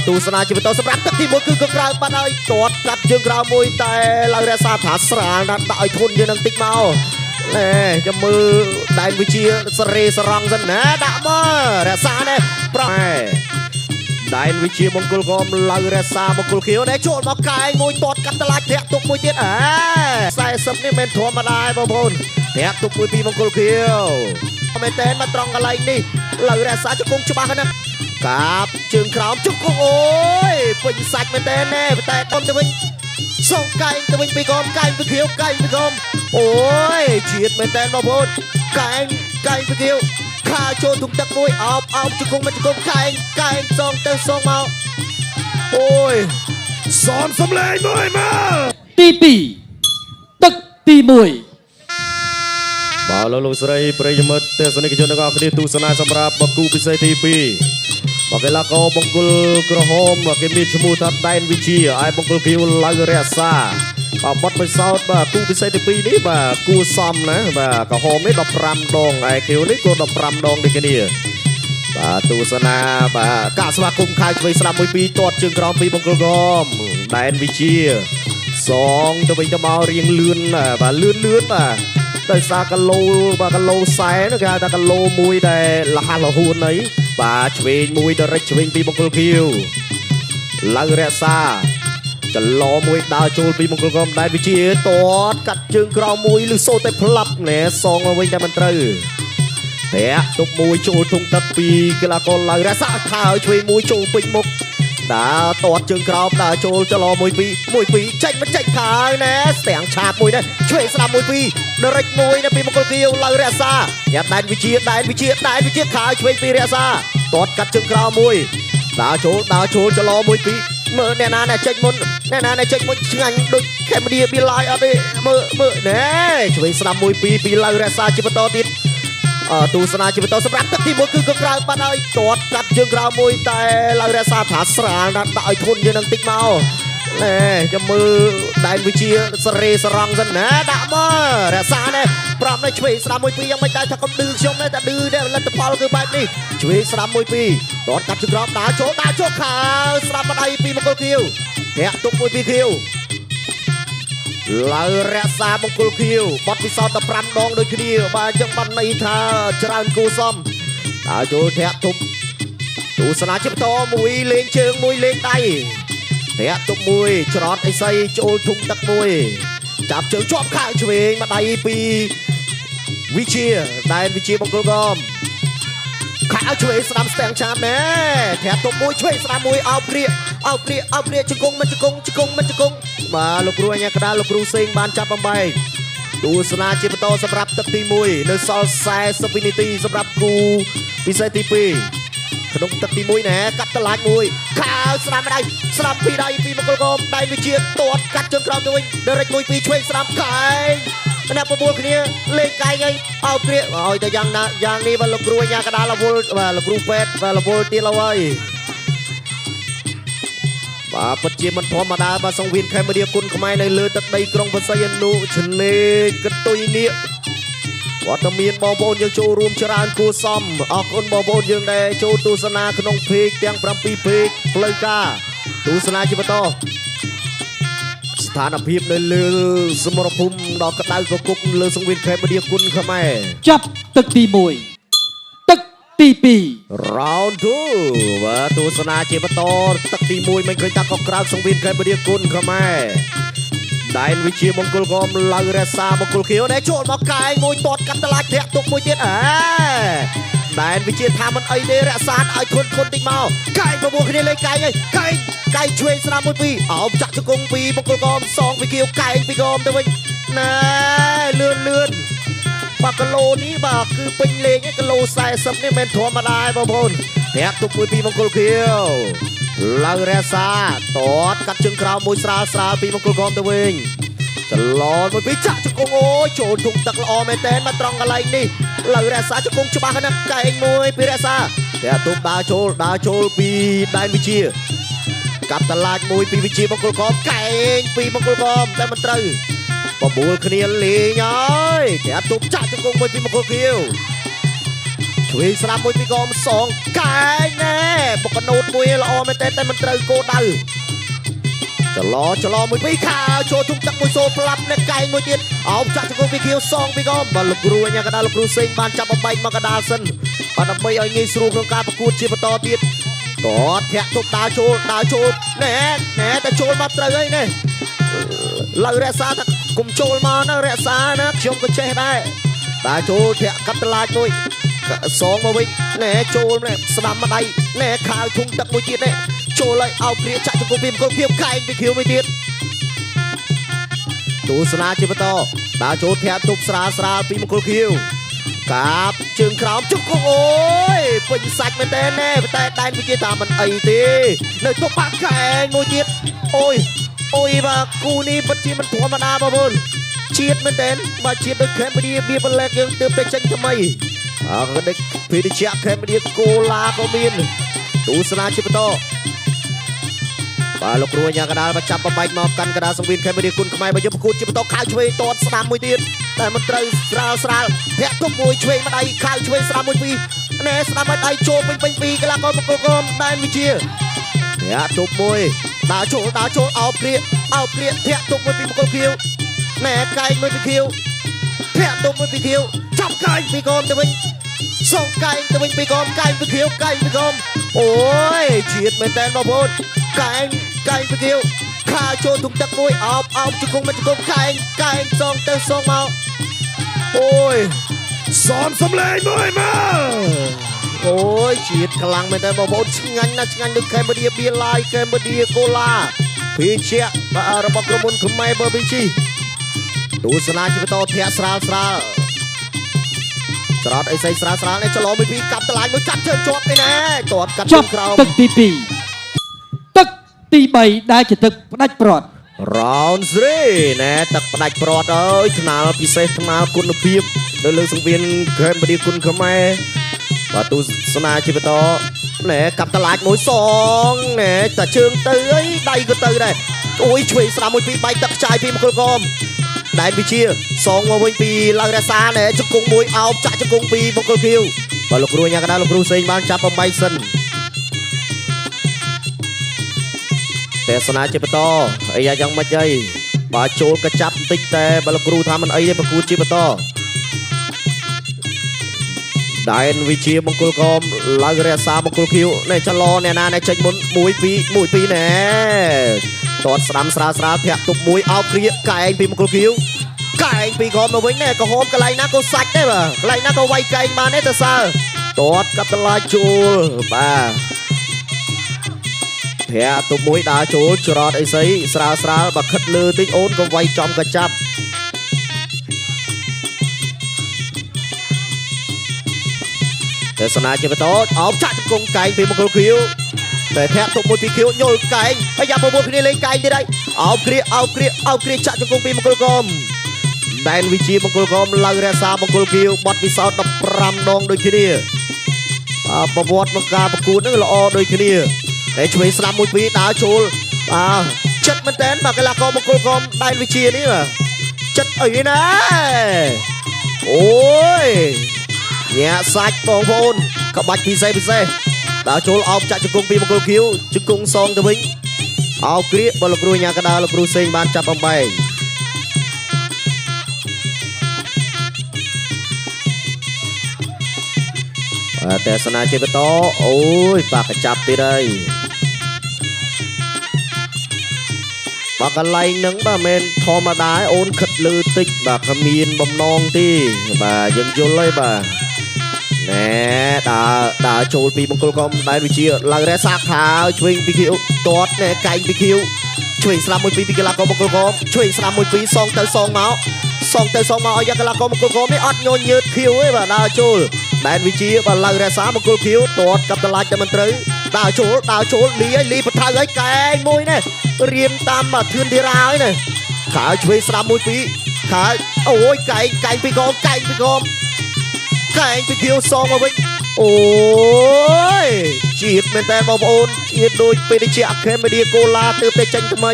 ទស្សនាជាបន្តសម្រាប់ទឹកទី1គឺក៏ក្រៅបាត់ហើយទាត់កាត់ជើងក្រៅមួយតែឡើងរក្សាថាស្រាលណាស់ដាក់ឲ្យធន់យើងនឹងតិចមកណែចាំមើលដែនវិជាសរេសរងសិនណាដាក់មករក្សាណែប្រែដែនវិជាមង្គលកមឡៅរក្សាមង្គលខៀវណែចូលមកកែងមួយទាត់កាត់តឡាច់ធាក់ទុកមួយទៀតអេ40នេះមិនធម្មតាទេបងប្អូនធាក់ទុកមួយពីមង្គលខៀវមែនតើមកត្រង់កន្លែងនេះឡៅរក្សាជង្គង់ច្បាស់ណាស់កាបជើងក្រោមជង្គង់អូយពេញសាច់មែនតើណែតែកុំទៅវិញសងកែងទៅវិញពីកុំកែងពីខៀវកែងពីកុំអូយជាតិមែនតើបងប្អូនកែងកែងពីខៀវខាចូលទុកទឹកមួយអោបអោបជង្គង់មកជង្គង់កែងកែងសងទៅសងមកអូយ សំសំលេងមួយមក ទី2ទឹកទី1បាទលោកស្រីប្រិយមិត្តទស្សនិកជនទាំងអស់គ្នាទស្សនាសម្រាប់បគូពិសេសទី2បាទកីឡាករបង្គោលក្រហមគេមានឈ្មោះថាដែនវិជាឯបង្គោលខៀវឡៅរក្សាបាទបត់បិសោតបាទគូពិសេសទី2នេះបាទគួសមណាបាទក្រហមនេះ15ដងឯខៀវនេះក៏15ដងដូចគ្នាបាទទស្សនាបាទកាកស្វាគមន៍ខៅឆ្វេងស្ដាំមួយពីរទាត់ជើងក្រោមពីបង្គោលក្រមដែនវិជាសងទៅវិញទៅមករៀងលឿនបាទលឿនលឿនបាទដោយសារគីឡូបាទគីឡូ40គេហៅថាគីឡូមួយដែលលះលហួនអីបាទឆ្វេងមួយទៅរិចឆ្វេងពីបង្គោលខៀវឡៅរក្សាចន្លោមួយដើរចូលពីមង្គលក្រមដែនវិជាតតកាត់ជើងក្រោមមួយឬសូតែផ្លាប់ណែសងមកវិញតែមិនត្រូវតាក់ទុកមួយចូលធុងទឹកពីកីឡាករឡៅរក្សាខើឆ្វេងមួយចូលពេញមុខដើរតតជើងក្រោមដើរចូលចន្លោមួយពីរមួយពីរចេញមិនចេញខើណែស្ទាំងឆាបមួយនេះឆ្វេងស្ដាំមួយពីរដរិចមួយនៅពីមង្គលខៀវឡៅរក្សាញ៉ាំដែនវិជាដែនវិជាដែនវិជាខើឆ្វេងពីរក្សាតតកាត់ជើងក្រោមមួយដើរចូលដើរចូលចន្លោមួយពីរមើលអ្នកណាអ្នកចេញមុនអ្នកណាអ្នកចេញមុនឆ្ងាញ់ដូចខេមឌាប៊ីឡាយអត់ទេមើលមើលណែឆ្វេងស្ដាំមួយពីរពីឡៅរក្សាជាបន្តទៀតទស្សនាជាបន្តសម្រាប់ទឹកទី1គឺក៏ក្រៅបាត់ហើយទាត់កាត់ជើងក្រៅមួយតែឡៅរក្សាថាស្រាលណាស់ដាក់ឲ្យធន់យើងនឹងតិចមកណែចាំមើលដែនវិជាសរេសរងសិនណាដាក់មករក្សាណែប្រាប់នេះឆ្វេងស្ដាំមួយពីរយ៉ាងមិនដែរថាកុំឌឺខ្ញុំណែតែឌឺនេះលទ្ធផលគឺបែបនេះឆ្វេងស្ដាំមួយពីរទាត់កាត់ជើងក្រោមដើរចូលដើរចូលខើស្ដាំម្ដាយពីមង្គលខៀវធាក់ទុកមួយពីខៀវឡៅរក្សាមង្គលខៀវបត់ពិសោធន៍15ដងដូចគ្នាបាទអញ្ចឹងបានន័យថាច្រើនគូសមដើរចូលធាក់ទុកទស្សនាជាបន្តមួយលេងជើងមួយលេងដៃធាក់ទុកមួយច្រត់អីសីចូលធុងទឹកមួយចាប់ជើងជាប់ខាងឆ្វេងម្ដាយពីវិជាដែនវិជាមង្គលកមខាងឆ្វេងស្ដាំស្ទាំងឆាបណែធាក់ទុកមួយឆ្វេងស្ដាំមួយអោបគ្រាអោបគ្រាអោបគ្រាជង្គង់មិនជង្គង់ជង្គង់មិនជង្គង់បាទលោកគ្រូអញ្ញាកដាលោកគ្រូសេងបានចាប់បំបែកទស្សនាជាបន្តសម្រាប់ទឹកទី1នៅសល់40វិនាទីសម្រាប់គូពិសេសទី2ក្នុងទឹកទី1ណែកាត់តឡាចមួយខាវស្ដាំដៃស្ដាំពីរដៃពីមង្គលកមដៃវិជាទាត់កាត់ជើងក្រោមទៅវិញដរិចមួយពីរឆ្វេងស្ដាំកែងម្នាក់បបួលគ្នាលេងកែងហើយអោបគ្រាឲ្យតែយ៉ាងណាយ៉ាងនេះបាទលោកគ្រូអញ្ញាកដាលវល់បាទលោកគ្រូពេទ្យបាទលវល់ទៀតហើយបាទពិតជាមិនធម្មតាបាទសង្វៀនខេមរាគុណខ្មែរនៅលើទឹកដីក្រុងបរសៃអនុឆ្នេរកតុយនាគវត្តមានបងប្អូនយើងចូលរួមច្រើនគួរសមអរគុណបងប្អូនយើងដែលចូលទស្សនាក្នុងเพจទាំង7เพจផ្លូវការទស្សនាជាបន្តស្ថានភាពនៅលើសមរភូមិដ៏ក្តៅកគុកលើសង្វៀនខេមរាគុណខ្មែរចាប់ទឹកទី1ទឹកទី2 round 2បាទទស្សនាជាបន្តទឹកទី1មិនឃើញតាកក្រៅសង្វៀនខេមរាគុណខ្មែរដែនវិជាមង្គលកមឡៅរក្សាមង្គលខៀវណែចូលមកកែងមួយទាត់កាត់តឡាច់ធាក់ទុកមួយទៀតអេដែនវិជាថាមិនអីទេរក្សាឲ្យធន់ធន់តិចមកកែងបបួលគ្នាលេងកែងហើយកែងកែងឆ្វេងស្ដាំមួយពីរអោបចាក់ជង្គង់ពីមង្គលកមសងពីខៀវកែងពីកមទៅវិញណែលឿនលឿនបាទគីឡូនេះបាទគឺពេញលេងគីឡូ40នេះមិនធម្មតាទេបងប្អូនធាក់ទុកមួយពីមង្គលខៀវឡៅរក្សាតតកាត់ជើងក្រោមមួយស្រាលស្រាលពីមង្គលកមទៅវិញចលនមួយពីរចាក់ជង្គង់អូយចូលធុងទឹកល្អមែនតើមកត្រង់កន្លែងនេះឡៅរក្សាជង្គង់ច្បាស់ណាស់កែងមួយពីរក្សាតែទុំដើរចូលដើរចូលពីដែនវិជាកាប់តឡាចមួយពីវិជាមង្គលកមកែងពីមង្គលកមតែមិនត្រូវបបួលគ្នាលេងហើយតែទុំចាក់ជង្គង់មួយពីមង្គលខៀវ ឆ្វេងស្ដាំមួយពីកមសងកែងណែបុកកណូតមួយល្អមែនទេតែមិនត្រូវគោដៅចឡចឡមួយពីរខាចូលធុងទឹកមួយសូផ្លាប់នៅកែងមួយទៀតអោបចាក់ជង្គង់ពីខៀវសងពីកមបាទលោកគ្រូអញ្ញាកដាលលោកគ្រូសេងបានចាប់បំបែកមកកដាលសិនបាទដើម្បីឲ្យងាយស្រួលក្នុងការប្រកួតជាបន្តទៀតតធាក់ទុកដើរចូលដើរចូលណែណែតែចូលមកត្រូវហើយណែឡើយរក្សាថាគុំចូលមកណារក្សាណាខ្ញុំក៏ចេះដែរដើរចូលធាក់កាត់តឡាចមួយសងមកវិញណែចូលណែស្ដាំម្ដាយណែខាវធុងទឹកមួយទៀតណែចូលឲ្យអោព្រាចាក់ជង្គង់ពីមង្គលខៀវកែងពីខៀវមួយទៀតទស្សនាជាបន្តដើរចូលធាក់ទប់ស្រាលស្រាលពីមង្គលខៀវកាបជើងក្រោមជង្គង់អូយពេញសាច់មែនទេណែតែដែនវិជាថាមិនអីទេនៅទប់បាក់កែងមួយទៀតអូយអូយបាទគូនេះពិតជាមិនធម្មតាបងប្អូនជាតិមែនទេបាទជាតិដូចខេមបឌីបៀបលែកយើងទើបតែចេញថ្មីអរដេកភេទជ្ជៈខេមបឌីកូឡាក៏មានទស្សនាជាបន្តបាទលោកគ្រូអាញាកដាលមកចាប់បំបែកមកកាន់កដាលសង្វៀនខេមបឌីគុណខ្មែរបើយកប្រកួតជាបន្តខៅឆ្វេងតតស្ដាំមួយទៀតតែមិនត្រូវស្រាលស្រាលធាក់ទុំមួយឆ្វេងម្ដាយខៅឆ្វេងស្ដាំមួយពីរណែស្ដាំឲ្យដៃចូលពេញពេញពីកីឡាករមង្គលកមដែនវិជាធាក់ទុំមួយដើរចូលដើរចូលអោបគ្រាអោបគ្រាធាក់ទុំមួយពីមង្គលខៀវណែកែងមួយពីខៀវធាក់ទុំមួយពីខៀវចាប់កែងពីកមទៅវិញសងកែងទៅវិញពីកមកែងពីខៀវកែងពីកមអូយជាតិមែនតើបងប្អូនកែងកែងពីខៀវខាចូលទុំទឹកមួយអោបអោបជង្គង់មកជង្គង់កែងកែងសងទៅសងមកអូយ សនសំលេងមួយមក អូយជាតិខ្លាំងមែនតើបងប្អូនឆ្ងាញ់ណាស់ឆ្ងាញ់ដូចខេមបឌីបៀឡាយខេមបឌីកូឡាភេជ្ជៈរបស់ក្រុមហ៊ុនខ្មែរប៊ីជីទស្សនាជាបន្តធាក់ស្រាលស្រាលច្រត់អីស្អីស្រាលស្រាលនេះចលោមួយពីរកាប់តឡាញមួយចាប់ជើងជាប់នេះណែតតកាត់ក្រោមទឹកទី2ទឹកទី3ដែលជាទឹកផ្ដាច់ព្រាត់ round 3ណែទឹកផ្ដាច់ព្រាត់អើយថ្នាលពិសេសថ្នាលគុណភាពនៅលើសង្វៀនខេមបឌីគុណខ្មែរបាទទស្សនាជាបន្តណែកាប់តឡាចមួយសងណែតែជើងទៅអីដៃក៏ទៅដែរអូយឆ្វេងស្ដាំមួយពីរបែកទឹកខ្ចាយពីមង្គលកមដែនវិជាសងមកវិញពីឡៅរសាណែជង្គង់មួយអោបចាក់ជង្គង់ពីមង្គលខៀវបាទលោកគ្រូញ៉ាកដាលោកគ្រូសេងបានចាប់បំបីសិនទេសនាជាបន្តអីយ៉ាងម៉េចអីបាទចូលកចាប់បន្តិចតែបើលោកគ្រូថាមិនអីទេប្រកួតជាបន្តដែនវិជាមង្គលកមឡៅរក្សាមង្គលខៀវនេះចលោអ្នកណាអ្នកចេញមុន1 2 1 2ណែតតស្ដាំស្រាលស្រាលធាក់ទប់មួយអោបគ្រាកែងពីមង្គលខៀវកែងពីក្រមមកវិញណែក្រហមកន្លែងណាក៏សាច់ដែរបាទកន្លែងណាក៏វាយកែងបានដែរតើសើតតកាប់តឡាចូលបាទធាក់ទប់មួយដើរចូលច្រត់អីស្អីស្រាលស្រាលបើខិតលើតិចអូនក៏វាយចំកចាប់ទេសនាជាបន្តអោបចាក់ជង្គង់កែងពីមង្គលខៀវតែធាក់ទប់មួយពីខៀវញល់កែងហើយយ៉ាបបួលគ្នាលេងកែងទៀតហើយអោបគ្រាអោបគ្រាអោបគ្រាចាក់ជង្គង់ពីមង្គលកមដែនវិជាមង្គលកមឡៅរក្សាមង្គលខៀវបត់ពិសោធន៍15ដងដូចគ្នាបាទប្រវត្តិក្នុងការប្រកួតនឹងល្អដូចគ្នាតែឆ្វេងស្ដាំមួយពីរដើរចូលបាទចិត្តមែនតើបាទកីឡាករមង្គលកមដែនវិជានេះបាទចិត្តអីណាអូយញាក់សាច់បងប្អូនក្បាច់ពិសេសពិសេសដើរចូលអោបចាក់ជង្គង់ពីមង្គលខៀវជង្គង់សងទៅវិញអោបគ្រាបើលោកគ្រូញ៉ាកដាលោកគ្រូសេងបានចាប់បំបែកទេសនាជាបន្តអូយបាក់កចាប់ទៀតហើយបាក់កន្លែងហ្នឹងបាទមិនធម្មតាអូនខិតលើតិចបាទគ្មានបំណងទេបាទយើងយល់ហើយបាទណែដើរចូលពីមង្គលកមដែនវិជាឡើងរសាខាវឆ្វេងពីខៀវតតណែកែងពីខៀវឆ្វេងស្ដាំមួយពីពីកីឡាករមង្គលកមឆ្វេងស្ដាំមួយពីសងទៅសងមកសងទៅសងមកឲ្យកីឡាករមង្គលកមនេះអត់ញញើតខៀវទេបាទដើរចូលដែនវិជាបាទឡើងរសាមង្គលខៀវតតកាប់តឡាចតែមិនត្រូវដើរចូលដើរចូលលីឲ្យលីបថៅឲ្យកែងមួយនេះរៀមតាមបាទធឿនធីរាហើយនេះខាវឆ្វេងស្ដាំមួយពីខាវអូយកែងកែងពីកមកែងពីកមកែងពីខៀវសងមកវិញអូយជាតិមែនតើបងប្អូនជាតិដូចភេទជ្ជៈខេមបឌីកូឡាទើបតែចេញថ្មី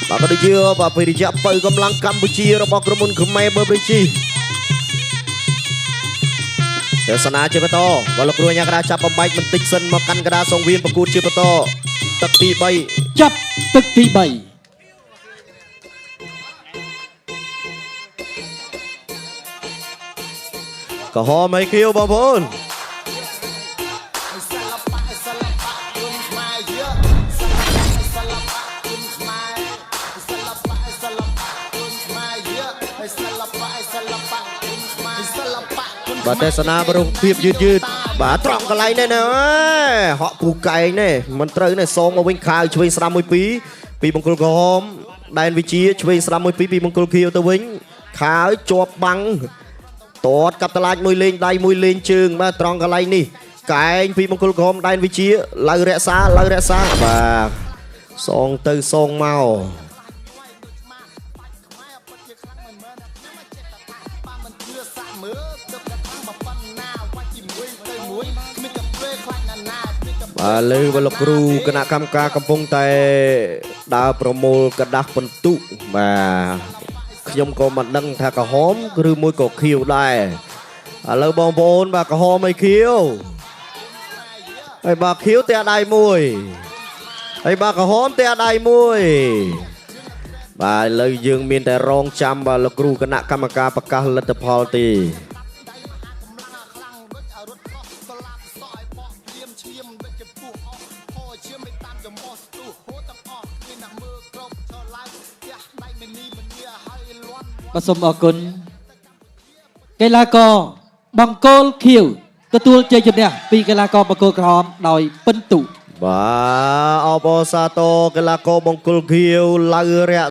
បាទក៏ដូចជាបាទភេទជ្ជៈបើកម្លាំងកម្ពុជារបស់ក្រុមហ៊ុនខ្មែរប៊ីជី ទេសនាជាបន្តបើលោកគ្រូអាញាកដាចាប់បំបែកបន្តិចសិនមកកាន់កដាសង្វៀនប្រកួតជាបន្តទឹកទី3 ចាប់ទឹកទី3 ក្រហមហើយខៀវបងប្អូនបាទទេសនារូបភាពយឺតយឺតបាទត្រង់កន្លែងនេះណាអើយហក់ពូកែងនេះមិនត្រូវនេះសងមកវិញខាវឆ្វេងស្ដាំមួយពីរពីបង្គោលក្រហមដែនវិជាឆ្វេងស្ដាំមួយពីរពីបង្គោលខៀវទៅវិញខាវជាប់បាំងតតកាប់តឡាចមួយលេងដៃមួយលេងជើងបាទត្រង់កន្លែងនេះកែងពីបង្គោលក្រហមដែនវិជាឡៅរក្សាឡៅរក្សាបាទសងទៅសងមកបាទលើវលោកគ្រូគណៈកម្មការកំពុងតែដើរប្រមូលกระดาษពិន្ទុបាទខ្ញុំក៏មិនដឹងថាក្រហមឬមួយក៏ខៀវដែរឥឡូវបងប្អូនបាទក្រហមឲ្យខៀវហើយបាទខៀវទះដៃមួយហើយបាទក្រហមទះដៃមួយបាទឥឡូវយើងមានតែរងចាំបាទលោកគ្រូគណៈកម្មការប្រកាសលទ្ធផលទេ បាទសូមអរគុណកីឡាករបង្គោលខៀវទទួលជ័យជំនះពីកីឡាករបង្គោលក្រហមដោយពិន្ទុ បាទអបអរសាទរកីឡាករបង្គោលខៀវឡៅរៈ